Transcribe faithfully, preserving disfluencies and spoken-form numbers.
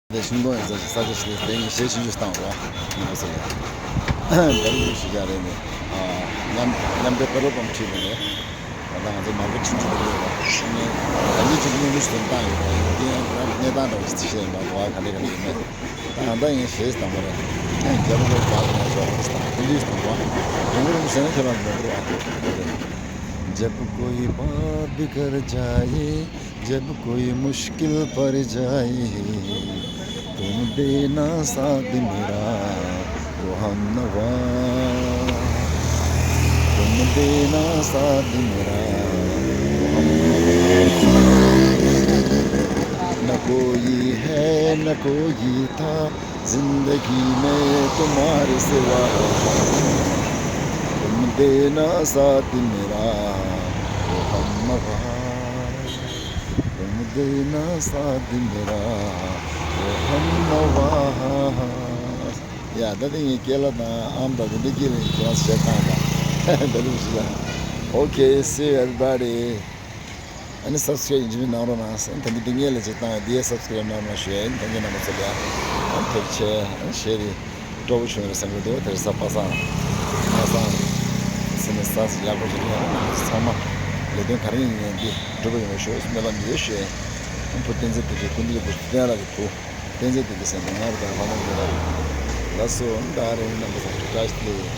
དེ་ཤིང་སྡོང་ཡིན་ས་ཞིག་ས་ཆ་ཞིག་རེད། དེ་ངས་གཞས་ཆུང་ཆུང་བཏང་བ་ཡིན་པ་ཟེར་ལ། ད་ལུས་ཞིག་ཡ་རེད་ནས། མཉམ་མཉམ་འབྲེལ་བཀའ་སློབ་པམ་ཁྲིད་པ་རེད། ད་ལྟ་ང་ཚོ་མར་ཁེ་ཁྲིད་འགྲོ་གི་ཡོད་པ། ངས་ད་ལུས་ཀྱི་གློག་ལུས་སུ་བཏང་ཡོད་པ་ཡིན། དེ་ཡང་རང་གི་གནས་སྟངས་འདྲ་བོ་ཞིག་བཤད་ཡིན་པ། གོ་བ་ག་འདྲ་ག་འདྲ་ཡིན་མེད། ད་ད་ཡིན་ཞེས་དང་པོ་རེད། རྒྱལ་པོ་ཁོས་རྒྱག་ཏུ་མ་ཆོག་ཞེས་དང་ཕུ་ལུས་དང་པོ། དེ་ངོ་རིང་ཟེར་ན་ཁྱེད་རང་མི་འགྲོ་བ། जब कोई बात बिगड़ जाए, जब कोई मुश्किल पड़ जाए, तुम देना साथ मेरा, वो हम नवा। तुम देना साथ मेरा, वो हम नवा। न कोई है, न कोई था, जिंदगी में तुम्हारे सिवा। तुम देना साथ मेरा, वो हम नवा। तुम देना साथ मेरा, वो हम नवा। ཡ། ད་དེ་ངའི་སྐད་ལ་དང་ཨམ་དང་དེ་འདྲའི་སྐད་ལ་ཡིན་ཀྱང་བཤད་སྟངས་དང་། འདི་ལུགས་ཤིག་ལ། Okay, see you everybody. ཨ་ནི་སབ་སི་ཀེ་རེབ་ཡིན་གཅིག་མིན་གནང་རོགས་གནང་། ཨ་ནི་ད་འདི་འདི་ངས་ལས་བྱེད་བཏང་བའི་འདི་ཡས་སབ་སི་ཀེ་རེབ་གནང་རོགས་གནང་ཞུ་ཡ་ཡིན། ཐེང་ཀིའུ་རྣམ་པ་ཚོ་ལ། ཨ་ནི་ཐུགས་རྗེ་ཆེ། ཨ་ནི་ཞེ་རི་སྤྲོ་པོ་བྱུང་རེད་བསམ་གྱི་འདུག་དེ་རེས་གཟའ་པ་སངས། པ་སངས་ཟེར་ནས་ས་ཡག་པོ་ཞིག་རེད། ཨ་ནི་ཚང་མ་ལས་དོན་ག་རེ་ཡིན་ཡང་འདི་འགྲུབ་པ་ཡོང་བའི་ཞུ་སྨོན་ལམ་ཡོད་ཞུ་ཡ་ཡིན། ཨ་ནི་བུ་བསྟན་འཛིན་བདེ་ཆེན། སྐུ་མདུན་བུ་བསྟན་ར་གི་བུ་བསྟན་འཛིན་བདེ་ཆེན་ཟེར་ནས་ང་རུ་དང་ལྷ་མོ་འདི་ལ་ལགས་སོ། ཨ་ནི་ད་རེས་རྣམ་པ་ཚོ་བཀྲ་ཤིས་བདེ་ལེགས།